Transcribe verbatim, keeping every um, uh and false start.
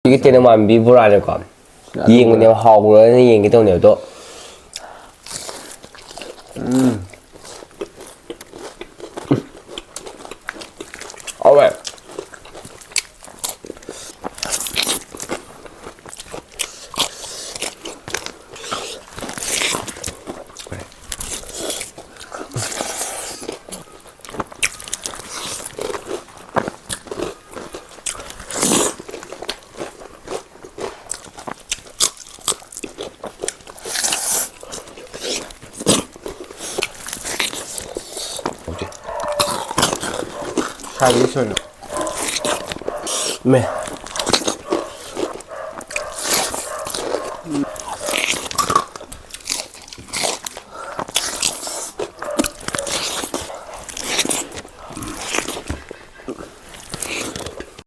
ꯁꯤꯒꯤ ꯇꯦꯅꯧ ꯃꯥꯟꯕꯤ ꯕꯣꯔꯥꯅꯦꯀꯣ꯫ ꯌꯦꯡꯕꯅꯦꯕ, ꯍꯥꯎꯕ꯭ꯔꯥꯅ ꯌꯦꯡꯒꯦ ꯇꯧꯅꯦꯕ ꯑꯗꯣ꯫ ꯍꯥꯎꯋꯦ꯫ ꯁꯥꯏꯗꯤ ꯁꯣꯏꯅ꯫ ꯃꯦ꯫